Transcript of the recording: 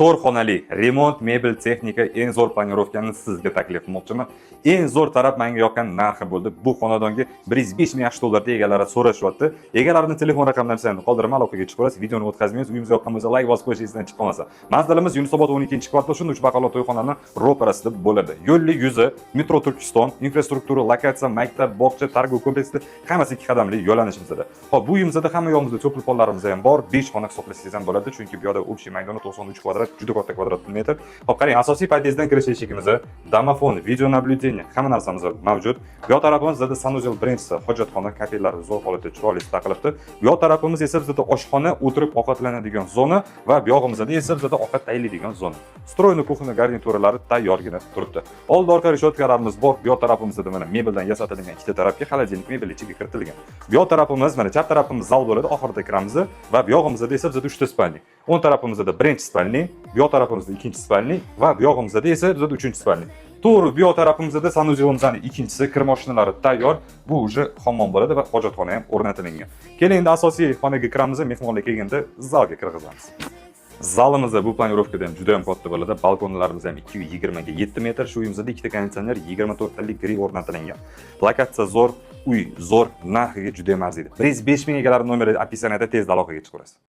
To'rt xonali, remont, mebel, texnika, eng zo'r планировка ni sizga taklif qilmoqchiman. Eng zo'r taraf, menga yoqqan narxi bo'ldi. Bu xonadonga 105 ming AQSh dollarida egalari so'rashyapti. Egalarini telefon raqamlarini sizlarga qoldiraman, aloqaga chiqib olasiz. Videoni o'tkazmaymiz. Uyimizga yoqqan bo'lsa, layk bosib qo'yish esdan chiqib qolmasa. Manzilimiz Yunusobod 12-kvartal, shunda uch baqalo to'yxonani ro'parasida bo'ladi. Yo'lli yuzi, metro Turkiston, infrastruktura, lokatsiya, maktab, bog'cha, торговый kompleksda hammasi 2 qadamli yo'lanishimizda. Xo'p, bu uyimizda hamma yog'imizda тёплый пол larimiz ham bor. 5 xona hisoblasangiz ham bo'ladi, chunki bu yerda общий maydoni 93 kvadrat, juda katta kvadrat metr. Xo'p, qarang, asosiy podyezddan kirish eshigimiz, domofon, видеонаблюдение, hamma narsamiz mavjud. Bu yoq tarafimiz bizda санузел birinchisi, hojatxona, kafellar zo'r holatda chiroyli taqilibdi. Bu yoq tarafimiz esa bizda oshxona, o'tirib ovqatlanadigan zona va bu yog'imizda esa bizda ovqat tayyorlaydigan zona. Встроенный кухня garnituralari tayyorgina turibdi. Oldi orqa решётка larimiz bor. Bu yoq tarafimizda mana mebeldan yasatilgan ikkita tarafga холодильник, mebel ichiga kiritilgan. Bu yoq tarafimiz, mana chap tarafimiz zal bo'ladi, oxirida kiramiz va bu yog'imizda esa bizda uchta спальни. O'ng tarafimizda birinchi спальни, bu yoq tarafimizda ikkinchi спальни va bu yog'imizda esa bizda uchinchi спальни. To'g'ri, bu yoq tarafimizda санузел imizni ikkinchisi, kir mashinalari tayyor. Bu уже hammom bo'ladi va hojatxona ham o'rnatilgan. Keling, endi asosiy xonaga kiramiz, mehmonlar kelganda zalga kirgizamiz. Zalimizda bu планировка da ham juda ham katta bo'ladi. Balkonlarimiz ham 220 ga 7 metr. Shu uyimizda ikkita konditsioner, 24 talik grill o'rnatilgan. Lokatsiya zo'r, uy zo'r, narxiga juda ham arziydi. 105 ming, egalari nomeri описание da, tezda aloqaga chiqaverasiz.